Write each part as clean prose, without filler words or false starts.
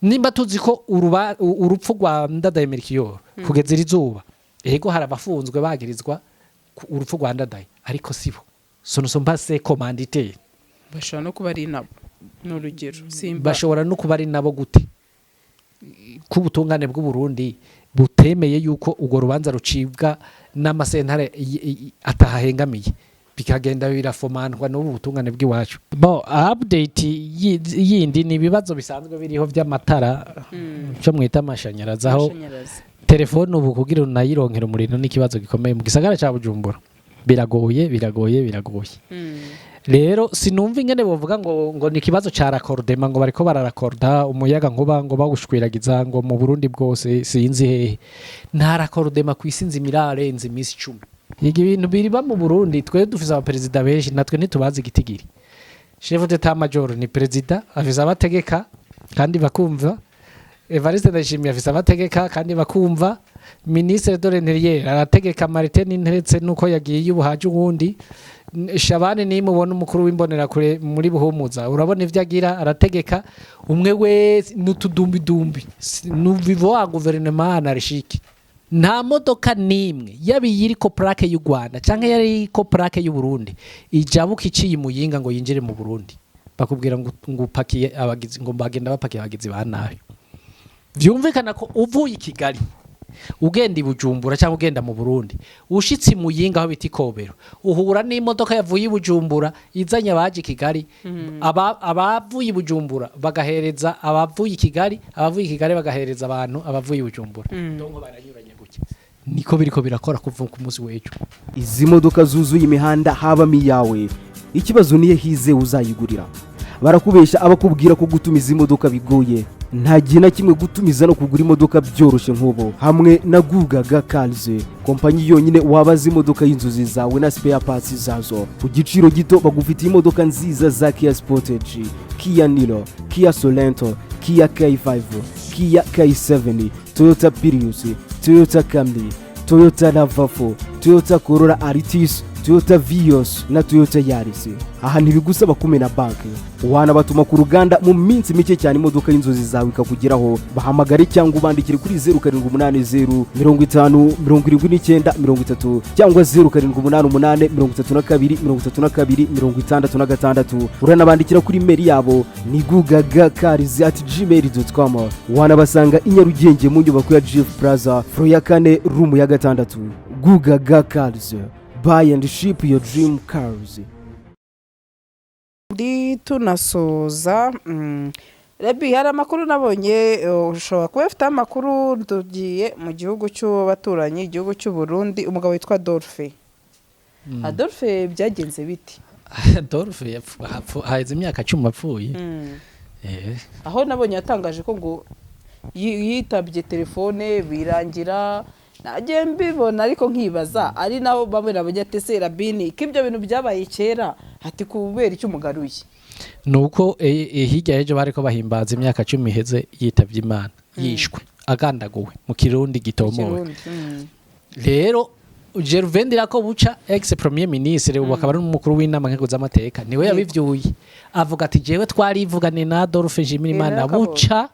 Nimba tuzi ko urupfu rwa Ndadaye Melchior kugeza iri zuba, ego, hari abafunzwe bagirizwa urupfu rwa Ndadaye, ariko sibo, ce ne sont pas ses commanditaires. Bashobora no kuba ari nabo, ni urugero, simba. Bashobora no kuba ari nabo gute ko ubutungane bw'u Burundi butemeye yuko urwo rubanza rucibwa n'amasentare atahahengamiye, bikagenda birafomantwa n'ubu butungane bw'iwacu? Bon, update yindi ni ibibazo bisanzwe biriho by'amatara, cyo mwita amashanyarazi, aho Amashanyarazi. telefone ubu kugira unayironkere umuriro n'ikibazo gikomeye mu gisagara ca Bujumbura. Biragoye, biragoye, biragoye. Rero sinumva ingene bovuga ngo ni ikibazo ca raccordement, ngo bariko bararakorda umuyaga nkuba, ngo bawushwiragiza ngo mu Burundi bwose, sinzi hehe. Nta raccordement ku isi nzima irarenza iminsi 10. Iga ibintu biriba mu Burundi, twe dufise abaperezida benshi, natwe ntitubazi igitigiri. Chef d'état major ni perezida, afise abategeka kandi bakumva. Evariste Ndayishimiye afise abategeka kandi bakumva. Ministre de l'Intérieur arategeka, Martin Nteretse, nuko yagiye ubuhaje uwundi. Shabani nimubona, umukuru w'imbonerakure muri Buhumuza, urabona ivyo agira, arategeka umwe wese n'utudumbidumbi. Nous vivons en gouvernement anarchique. Nta modoka n'imwe, yaba iyiriko plaque y'u Rwanda canke yariko plaque y'u Burundi, ijabuka iciye i Muyinga ngo yinjire mu Burundi. Bakubwira ngo upakiye abagizi, ngo bagenda bapakiye abagizi ba nabi. Vyumvikana ko uvuye i Kigali ugenda i Bujumbura cyangwa ugenda mu Burundi, ushitse i Muyinga aho bita Ikobero, uhura n'imodoka yavuye i Bujumbura izanye abaje i Kigali. Abavuye i Bujumbura bagahereza abavuye i Kigali, abavuye i Kigali bagahereza abantu abavuye i Bujumbura. Donc baranyuranye gutya, niko biriko birakora kuva ku munsi w'ejo. Izi modoka zuzuye imihanda habamo iyawe? Ikibazo niyo hize uzayigurira. Barakubeshya abakubwira ko gutumiza imodoka bigoye. Nta gihe na kimwe gutumiza no kugura imodoka byoroshye nk'ubu hamwe na Gugaga Cars, kompanyi yonyine wabaza imodoka y'inzozi zawe na spare parts zazo ku giciro gito. Bagufitiye imodoka nziza za Kia Sportage, Kia Niro, Kia Sorento, Kia K5, Kia K7, Toyota Prius, Toyota Camry, Toyota RAV4, Toyota Corolla Altis, Toyota Vios na Toyota Yaris. Aha ntibigusaba kumena banki, wanabatuma ku ruganda mu minsi mike cyane imodoka y'inzozi zawe ikakugeraho. Bahamagare cyangwa ubandikire kuri 0780507930 cyangwa 0788323266. Uranabandikira kuri email yabo ni gugagacars@gmail.com. Wanabasanga i Nyarugenge mu nyubako ya GF Plaza, floor ya kane, room ya gatandatu. Gugaga Cars, buy and ship your dream cars. Ndi tunasoza, Rebi, hari amakuru nabonye, ushobora kuba ufite amakuru. Tugiye mu gihugu cy'abaturanyi, igihugu cy'u Burundi, umugabo witwa Adolphe. Adolphe byagenze bite? Adolphe haheze imyaka 10 apfuye. Aho nabonye yatangaje ko ngo yitabye telefone birangira. Nagiye mbibona, ariko nkibaza, ari nabo bamwe nabonye ati: "Se Rabini, ko ibyo bintu byabaye kera, ati kubera icyo umugaruye?" Nuko hirya y'ejo bariko bahimbaza imyaka 10 iheze yitavye Imana, yishwe agandaguwe mu Kirundi gitomowe. Kirundi. Rero Gervais Ndirakobuca, ex premier ministre, ubu akaba ari n'umukuru w'inama nkenguzamateka, niwe yabivyuye, avuga ati: "Jewe twarivugane na Adolphe Nshimirimana Narakabonye. buca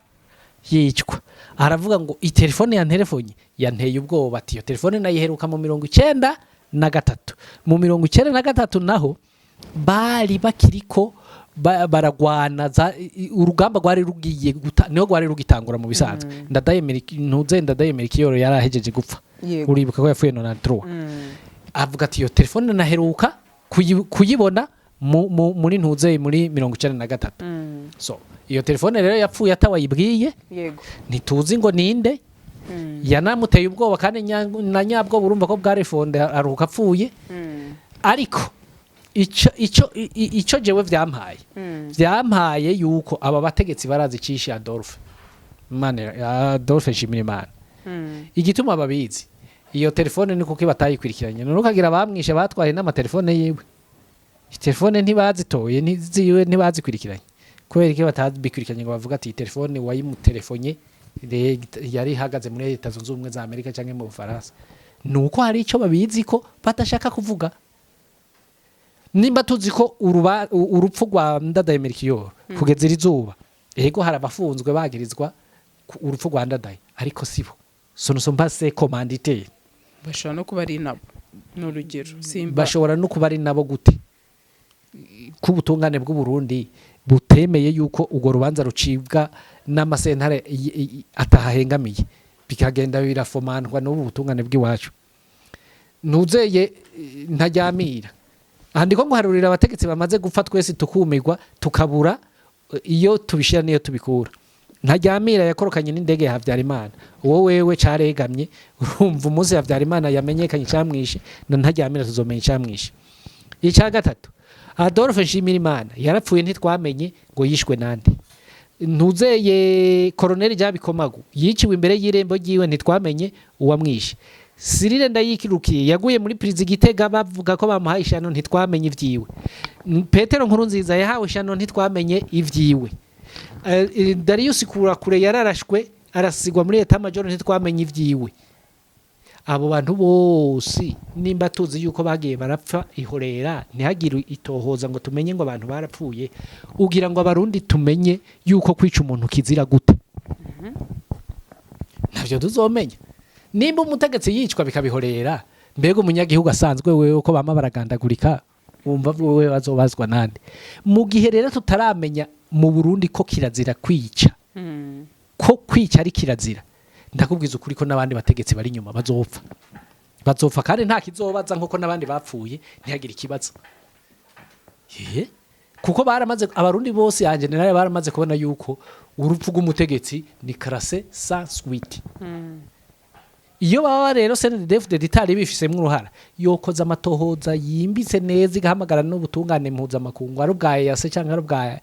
yicwa." Aravuga ngo itelefone yanterefonye yanteye ubwoba, ati iyo telefone nayiheruka mu 93. Mu 93 naho bari bakiriko baragwana urugamba rwari rugiye niho rwari rugitangura. Mu bisanzwe Ndadayemera, ntuze, Ndadayemera ikiyoro yari ahejeje gupfa. Uribuka ko yapfuye 93. Avuga ati iyo telefone naheruka kuyibona muri ntuze, muri 93. So iyo telefone rero yapfuye atawayibwiye. Ntituzi ngo ninde yanamuteye ubwoba, kandi na nyabwoba urumva ko bwari fondé, aruhuka apfuye. Ariko ico jewe vyampaye vyampaye yuko aba bategetsi barazi icishe Adolphe Imana, Adolphe Nshimirimana. Igituma babizi iyo telefone ni kuko batayikurikiranye, none ukagira bamwishe batwaye n'amatelefone yiwe. Telefone ntibazitoye ntiziwe, ntibazikurikiranye. Kubera iki batabikurikiranye ngo bavuga ati iyi telefone wayimutelefone yari ihagaze muri Leta Zunze Ubumwe za Amerika cyangwa mu Bufaransa? Ni uko hari icyo babizi ko badashaka kuvuga. Nimba tuzi ko urupfu rwa Ndadaye Melchior kugeza iri zuba Ego, hari abafunzwe bagirizwa urupfu rwa Ndadaye, ariko sibo, ce ne sont pas ses commanditaires. Bashobora no kuba ari nabo, ni urugero, simba. Bashobora no kuba ari nabo gute, ko ubutungane bw'u Burundi butemeye yuko urwo rubanza rucibwa n'amasentare atahahengamiye, bikagenda birafomantwa n'ubu butungane bw'iwacu? Ntuzeye Ntaryamira aha, ndiko nguharurira abategetsi bamaze gupfa, twese tukumirwa, tukabura iyo tubishira n'iyo tubikura. Ntaryamira yakorokanye n'indege ya Habyarimana, uwo wewe caregamye. Urumva, umunsi Habyarimana yamenyekanye icamwishe, na Ntaryamira tuzomenya icamwishe. Icya gatatu, Adolphe Nshimirimana yarapfuye, ntitwamenye ngo yishwe nande. Ntuzeye Colonel Bikomagu yiciwe imbere y'irembo ryiwe, ntitwamenye uwamwishe. Cyrille Ndayirukiye yaguye muri prison Gitega, bavuga ko bamuhaye ishano, ntitwamenye ivyiwe. Petero Nkurunziza yahawe ishano, ntitwamenye ivyiwe. Darius Kurakure yararashwe, arasigwa muri état-major, ntitwamenye ivyiwe. Abo bantu bose, nimba tuzi yuko bagiye barapfa ihorera, ntihagire itohoza ngo tumenye ngo abantu barapfuye, ugira ngo Abarundi tumenye yuko kwica umuntu kizira gute? Ntabyo tuzomenya. Nimba umutegetsi yicwa bikabihorera, mbega umunyagihugu asanzwe wewe, ko bama baragandagurika, wumva wewe bazobazwa nande? Mu gihe rero tutaramenya mu Burundi ko kirazira kwica, ko kwica ari kirazira, ndakubwiza ukuri ko n'abandi bategetsi bari inyuma bazopfa, bazopfa kandi nta kizobaza, nkuko n'abandi bapfuye ntihagire ikibazo. Ye, kuko baramaze, Abarundi bose en général baramaze kubona yuko urupfu rw'umutegetsi ni classé sans suite. Iyo baba rero CNDD-FDD itari bifisemwo uruhara, yokoza amatohoza yimbitse neza, igahamagara n'ubutungane mpuzamakungu, ari ubwa EAC cyangwa ari ubwa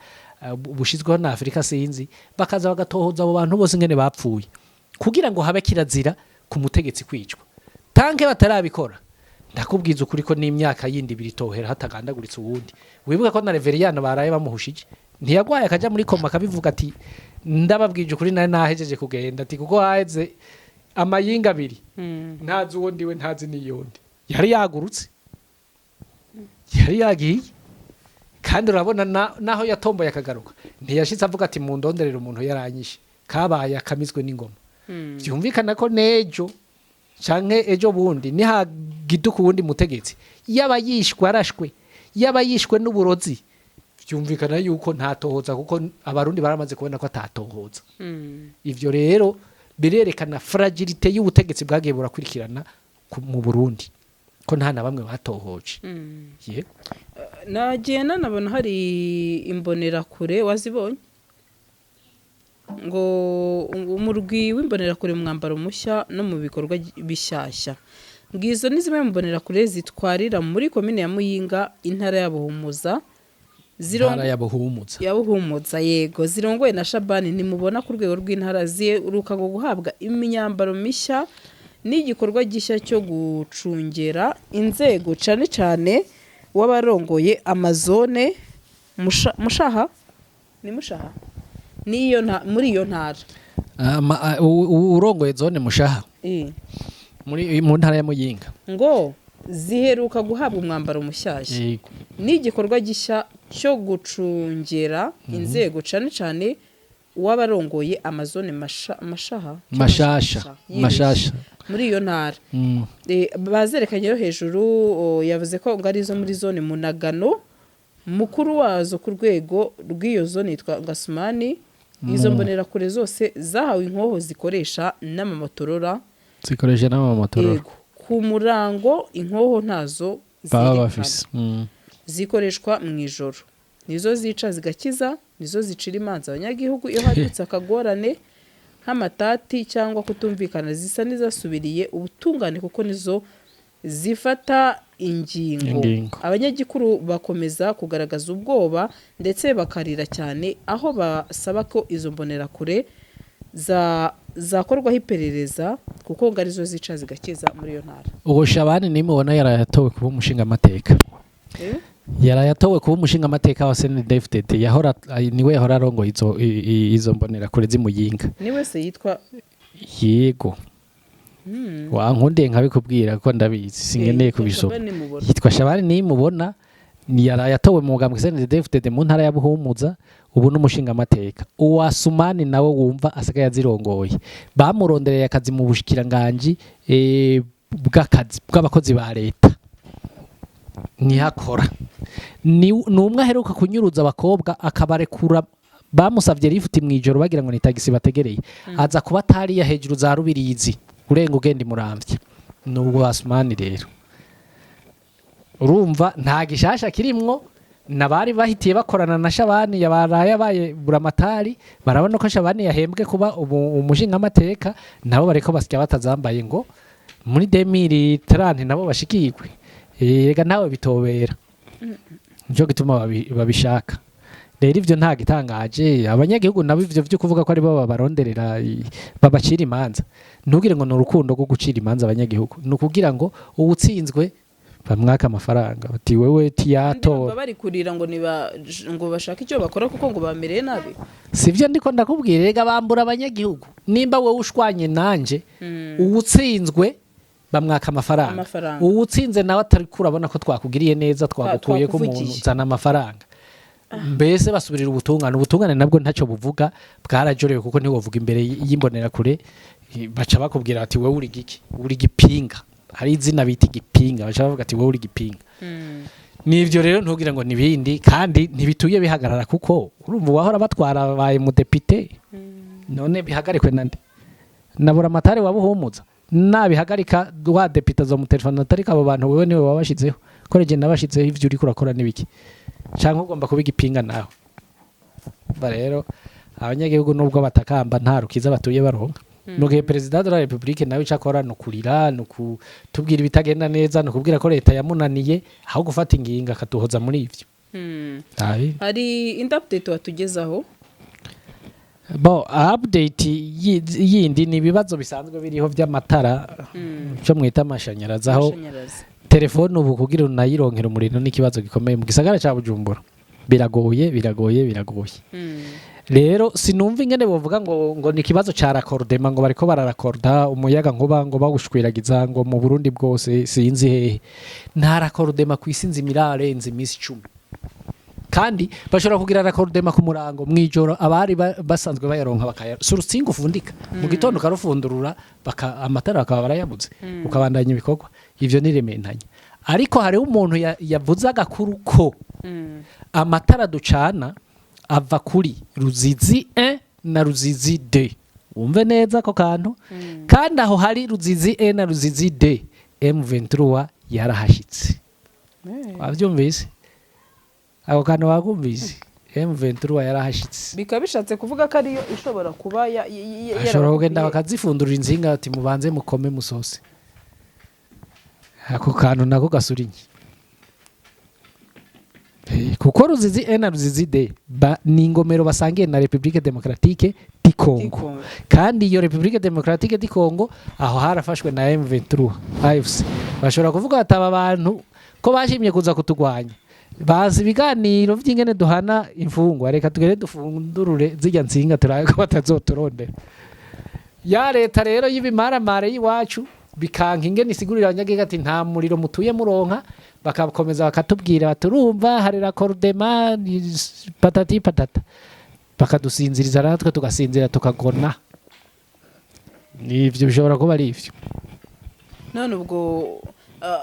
bushizweho na Afurika, sinzi, bakaza bagatohoza abo bantu bose ingene bapfuye, kugira ngo habe kirazira ku mutegetsi kwicwa. Tant que batarabikora, ndakubwiza ukuri ko n'imyaka yindi ibiri tohera hatagandaguritse uwundi. Wibuka ko na Reveriyano baraye bamuhushije, ntiyagwaye akaja muri coma, akabivuga ati: "Ndababwije ukuri, nari nahejeje kugenda," ati kuko haheze amayinga 2 ntazi uwo ndiwe, ntazi n'iyundi. Yari yagurutse, yari yagiye. Kandi urabona naho yatomboye akagaruka, ntiyashitse avuga ati: "Mundonderere umuntu yaranyishe." Kabaye akamizwe n'ingoma. Byumvikana ko nejo canke ejo bundi nihagiduka uwundi mutegetsi, yaba yishwe arashwe, yaba yishwe n'uburozi, byumvikana yuko ntatohoza, kuko Abarundi baramaze kubona ko atatohoza. Ivyo rero birerekana fragilité y'ubutegetsi bwagiye burakurikirana mu Burundi, ko nta na bamwe batohoje. Ye. Nagiye nanabona hari imbonerakure wazibonye, ngo umurwi w'imbonerakure mu mwambaro mushya no mu bikorwa bishyashya. Ngizo ni zimwe mu mbonerakure zitwarira muri komine ya Muyinga, intara ya Buhumuza. Intara ya Buhumuza. Ya Buhumuza, yego, zirongoye na Shabani Nimubona ku rwego rw'intara, ziheruka ngo guhabwa imyambaro mishya n'igikorwa gishya cyo gucungera inzego, cane cane w'abarongoye amazone Mushaha, ni Mushaha niyo muri iyo ntara. Urongoye zone Mushaha muri mu ntara ya Muyinga. Ngo ziheruka guhabwa umwambaro mushyashya n'igikorwa gishya cyo gucungera inzego, cane cane w'abarongoye amazone Mashaha. Mashasha. Yibeshye. Mashasha. Muri iyo ntara. Bazerekanye yo hejuru, yavuze ko ngo ari izo muri zone Munagano. Mukuru wazo ku rwego rw'iyo zone yitwa Gasumani. Izo mbonerakure zose zahawe inkoho zikoresha n'amamotorora. Zikoresha n'amamotorora. Yego. Ku murango inkoho ntazo baba zerekana. bafise. Zikoreshwa mu ijoro, nizo zica zigakiza, nizo zicira imanza abanyagihugu iyo hadutse akagorane nk'amatati cyangwa kutumvikana. Zisa n'izasubiriye ubutungane kuko nizo zifata ingingo. Ingingo. Abanyagikuru bakomeza kugaragaza ubwoba ndetse bakarira cyane, aho basaba ko izo mbonerakure zakorwaho iperereza, kuko ngo arizo zica zigakiza muri iyo ntara. Uwo Shabani Nimubona yarayatowe kuba umushingamateka. Eh? Yarayatowe kuba umushingamateka wa CNDD-FDD, yahora niwe yahora arongoye izo mbonerakure z'Imuyinga. Ni wese yitwa? Yego, wankundiye nkabikubwira ko ndabizi, sinkeneye Yitwa kubisoma. Shabani Nimubona. Yitwa Shabani Nimubona. Yaraye atowe mu mugambwe CNDD-FDD mu ntara ya Buhumuza, ubu n'umushingamateka. Uwa Sumani nawe wumva asigaye azirongoye, bamurondereye akazi mu bushikiranganji bw'akazi bw'abakozi ba leta, ntihakora. Ni umwe aheruka kunyuruza abakobwa akabarekura, bamusavye lifuti mw'ijoro bagira ngo ni tagisi bategereye, aza kuba atariya hejuru za Rubirizi urenga ugenda imuramvya. Nubwo Asumani rero urumva nta gishasha kirimwo, nabari bahitiye bakorana na Shabani yabaraye abaye buramatari, barabona ko Shabani yahembwe kuba ubu umushingamateka, nabo bariko basya batazambaye ngo muri 2030 nabo bashikirwe. Ega nawe bitobera, nico gituma babishaka. Rero ivyo nta gitangaje, abanyagihugu nabo ivyo vyo kuvuga ko ari bo babaronderera babacira imanza, ntugire ngo ni urukundo rwo gucira imanza abanyagihugu, ni ukugira ngo uwutsinzwe bamwaka amafaranga, bati wewe Kandi tiyatora. baba bari kurira ngo niba ngo bashaka icyo bakora kuko ngo bamereye nabi. Sivyo ndiko ndakubwira? Rega bambura abanyagihugu. Nimba wewe ushwanye nanje, uwutsinzwe bamwaka amafaranga. Amafaranga. Uwutsinze nawe atari kurabona ko twakugiriye neza, twagukuye ko umuntu Twakuvugiye. zana amafaranga. Mbese basubirira ubutungane. Ubutungane nabwo ntacyo buvuga, bwarajorewe, kuko ntiwovuga imbere y'imbonerakure. Baca bakubwira bati wowe uri giki? Uri gipinga. Hari izina bita igipinga, baca bavuga ati wowe uri gipinga. Nivyo rero, ntugire ngo nibindi, kandi ntibituye bihagarara, kuko urumva uwahora batwara baye mudepite, none bihagarikwe nande? Nabura amatari wabuhumuza nabihagarika, wa depite zo mu telefone atariko abo bantu wewe niwe wabashizeho, ko reje nabashizeho, ivyo uriko urakora nibiki? Canke ugomba kuba igipinga nawe? Ba rero abanyagihugu nubwo batakamba, nta rukiza batuye baronka. Mu gihe président de la République nawe ico akora ni ukurira, ni ukutubwira ibitagenda neza, ni ukubwira ko leta yamunaniye, aho gufata ingingo akatuhoza muri ivyo. Ayi. Hari indi update watugezaho? Bon, update yindi ni ibibazo bisanzwe biriho by'amatara, cyo mwita amashanyarazi, aho Amashanyarazi. telefone ubu kugira unayironkera umuriro n'ikibazo gikomeye mu gisagara ca Bujumbura. Biragoye, biragoye, biragoye. Rero sinumva ingene bovuga ngo ni ikibazo ca raccordement, ngo bariko bararakorda umuyaga nkuba ngo bawushwiragiza ngo mu Burundi bwose, sinzi hehe. Nta raccordement kw'isi nzima irarenza iminsi 10, kandi bashobora kugira raccordement ku murango, mw'ijoro abari basanzwe bayaronka bakaya si urutsinga ufundika mu gitondo ukarufundurura, amatara bakaba barayabuze, ukabandanya ibikorwa. Ivyo ni rementanya. Ariko hariho umuntu yavuze agakuru ko amatara ducana ava kuri Ruzizi 1 na Ruzizi 2. Wumve neza ako kantu. Kandi aho hari Ruzizi 1 na Ruzizi 2, M23 yarahashitse. Wavyumvise ako kantu? Wakumvise? M23 yarahashitse. Bikaba bishatse kuvuga ko ariyo ishobora kuba Ashobora kugenda yarakubiye. bakazifundurira inzinga, ati mubanze mukome musose. Ako kantu nako gasurinye. Kuko Ruzizi E na Ruzizi D ni ingomero basangiye na République Démocratique du Congo. Congo. Kandi iyo République Démocratique du Congo aho harafashwe na M23 AFC, bashobora kuvuga bati aba bantu ko bashimye kuza kutugwanya, bazi ibiganiro vy'ingene duhana imfungwa, reka tugere dufundurure zirya nsinga turabe ko batazoturondera. Ya leta rero y'ibimaramare y'iwacu bikanka ingene isigurira abanyagihugu ati nta muriro mutuye muronka, bakakomeza bakatubwira baturumva hari raccordement patati patata, bakadusinziriza natwe tugasinzira tukagona. Nivyo bishobora kuba ari ivyo. None ubwo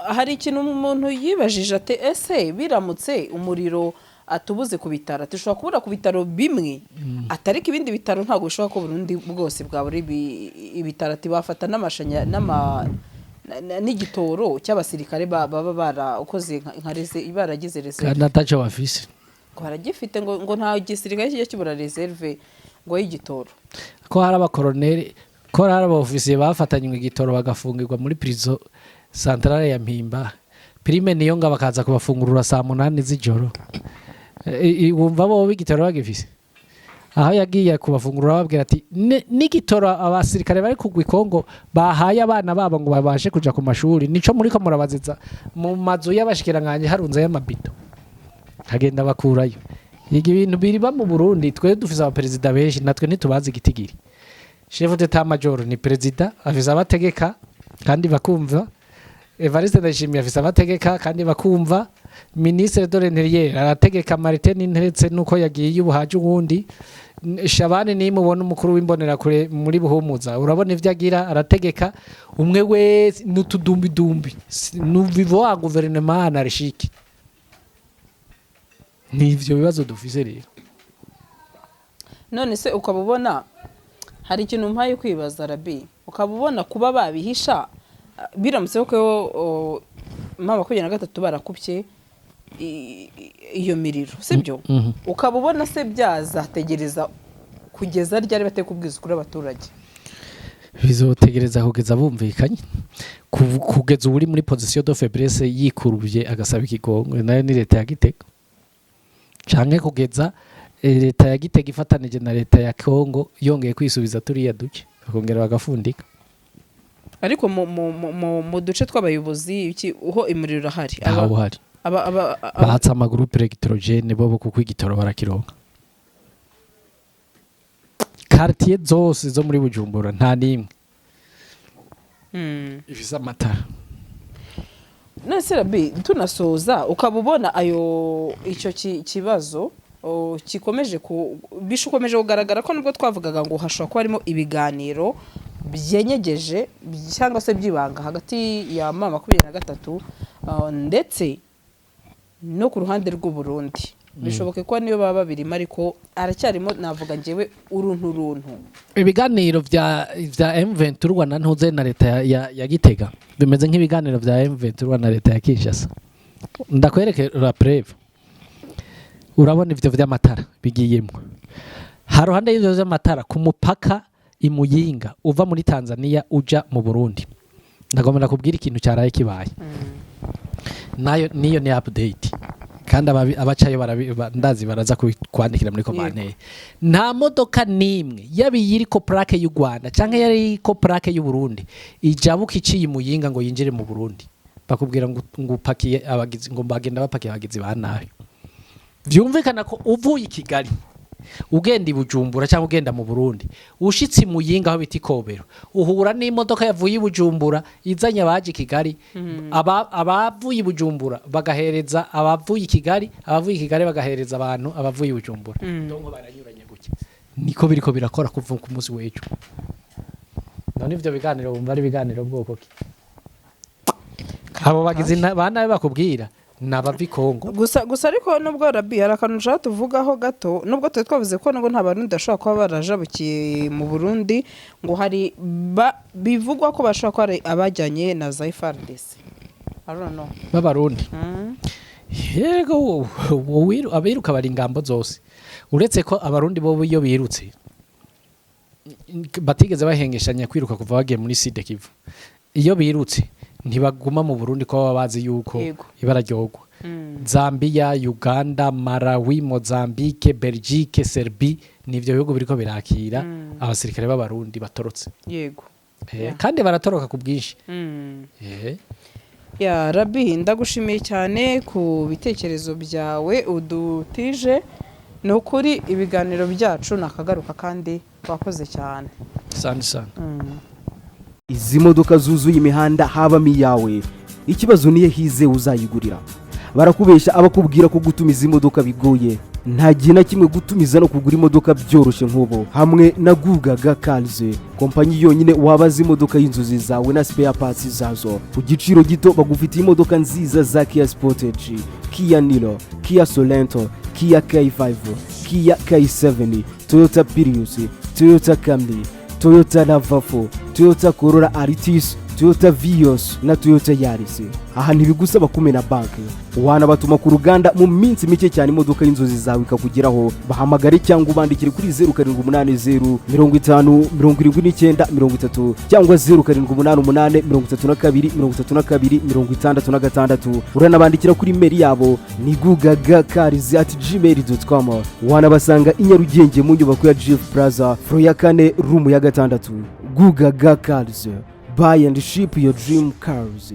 hari ikintu umuntu yibajije ati ese biramutse umuriro atubuze ku bitaro, dushobora kubura ku bitaro bimwe, atariko ibindi bitaro ntabwo bishoboka ko Burundi bwose bwabura ibitaro, ati bafata n'amashanya n'igitoro cy'abasirikare baba barakoze nka baragize réserve. Kandi ataco bafise. Ngo baragifite, ngo nta gisirikare kijya kibura réserve ngo y'igitoro. Ko hari abakoroneri, ko hari abaofisiye bafatanywe igitoro bagafungirwa muri prison centrale ya Mpimba, Prime niyo nga bakaza kubafungurura saa 8 z'ijoro. Wumva bo igitoro bagifise? Aho yagiye kubafungurura babwira ati "N'igitoro abasirikare bari kugwa i Kongo bahaye abana babo ngo babashe kuja ku mashuri, nico muriko murabaziza mu mazu y'abashikiranganje harunze y'amabido." Hagenda bakurayo. Iga ibintu biriba mu Burundi. Twe dufise abaperezida benshi, natwe ntitubazi igitigiri. Chef d'état major ni perezida, afise abategeka kandi bakumva. Evariste Ndayishimiye afise abategeka kandi bakumva. Ministre de l'Intérieur arategeka, Martin Nteretse nuko yagiye ubuhaje uwundi. Shabani nimubona, umukuru w'imbonerakure muri Buhumuza, urabona ivyo agira, arategeka umwe wese n'utudumbidumbi. Nous vivons un gouvernement anarchique. Ni ivyo bibazo dufise rero. None se ukaba ubona hari ikintu mpaye kwibaza, Rabi, ukaba ubona kuba babihisha, biramutse ko M23 barakupye iyo miriro, sibyo? Mhm. Ukaba ubona se byazategereza kugeza ryari bateye kubwiza ukuri abaturage? Bizotegereza kugeza bumvikanye. Kugeza ubu uri muri position de faiblesse yikuruvye agasaba ikigongwe, nayo ni leta ya Gitega, canke kugeza leta ya Gitega ifatanije na leta ya Kongo yongeye kwisubiza turiya duce, bakongera bagafundika. Ariko mu duce tw'abayobozi uho imuriro irahari? Ntawe uhari. Batse ama groupes électrogènes bobo, kuko igitoro barakironka. Quartier zose zo muri Bujumbura nta nimwe ifise amatara. None se Rabi, tunasoza, ukaba ubona ayo icyo kibazo gikomeje ku bishukomeje kugaragara ko nubwo twavugaga ngo hashobora kuba harimo ibiganiro byenyegeje cyangwa se byibanga hagati ya M23 ndetse no ku ruhande rw'u Burundi, bishoboke ko niyo baba babirimo, ariko aracyarimo navuga ngewe uruntu runtu. Ibiganiro vya M23 na ntuze na leta ya Gitega bimeze nk'ibiganiro vya M23 na leta ya Kinshasa. Ndakwereke la preuve. Urabona ivyo vy'amatara bigiyemo, haruhande y'ivyo vy'amatara, ku mupaka imuyinga uva muri Tanzania uja mu Burundi, ndagomba ndakubwira ikintu cyaraye kibaye. Nayo niyo ni update, kandi abacayo ndazi baraza kwandikira muri commentaire. Nta modoka nimwe, yaba iyiriko plaque y'u Rwanda canke yariko plaque y'u Burundi, ijabuka iciye imuyinga ngo yinjire mu Burundi. Bakubwira ngo upakiye abagizi, ngo bagenda bapakiye abagizi ba nabi. Vyumvikana ko uvuye i Kigali ugenda i Bujumbura cyangwa ugenda mu Burundi, ushitse i Muyinga aho bita Ikobero, uhura n'imodoka yavuye i Bujumbura izanye abaje i Kigali. Abavuye i Bujumbura bagahereza abavuye i Kigali, abavuye i Kigali bagahereza abantu abavuye i Bujumbura. Donc baranyuranye gutya, niko biriko birakora kuva ku munsi w'ejo. None ivyo biganiro wumva ari ibiganiro bwoko ki? Abo bagizi ba nabi bakubwira ni abava i Kongo. Gusa ariko nubwo, Rabi, hari akantu nshaka tuvugaho gato, nubwo turi twavuze ko nubwo nta Barundi bashobora kuba barajabukiye mu Burundi, ngo hari bivugwa ko bashobora kuba ari abajyanye na za FARDC. I don't know. B'Abarundi? Mm. Yego, abiruka bari ingambo zose, uretse ko Abarundi bo iyo birutse batigeze bahengeshanya kwiruka kuva bagiye muri Sud Kivu. Iyo birutse ntibaguma mu Burundi, ko baba bazi yuko ibara ryogwa. Zambia, Uganda, Malawi, Mozambique, Belgique, Serbie, nivyo bihugu biriko birakira abasirikare b'Abarundi batorotse. Kandi baratoroka ku bwinshi. Ya Rabi, ndagushimiye cyane ku bitekerezo byawe udutije. Ni ukuri ibiganiro byacu nakagaruka, kandi wakoze cyane. Sante sana. Izi modoka zuzuye imihanda habamo iyawe? Ikibazo niyo hize uzayigurira. Barakubesha abakubwira ko gutumiza imodoka bigoye. Nta gihe na kimwe gutumiza no kugura imodoka byoroshye nk'ubu hamwe na Gugaga Cars, kompanyi yonyine wabaza imodoka y'inzozi zawe na spare parts zazo ku giciro gito. Bagufitiye imodoka nziza za Kia Sportage, Kia Niro, Kia Sorento, Kia K5, Kia K7, Toyota Prius, Toyota Camry, Toyota RAV4, Toyota Corolla Altis, Toyota Vios na Toyota Yaris. Aha ntibigusaba kumena banki, wanabatuma ku ruganda mu minsi mike cyane imodoka y'inzozi zawe ikakugeraho. Bahamagare cyangwa ubandikire kuri 0780507930 cyangwa 0788323266. Uranabandikira kuri email yabo ni gugagacars@gmail.com. Wanabasanga i Nyarugenge mu nyubako ya GF Plaza, floor ya kane, room ya gatandatu. Gugaga Cars, buy and ship your dream cars.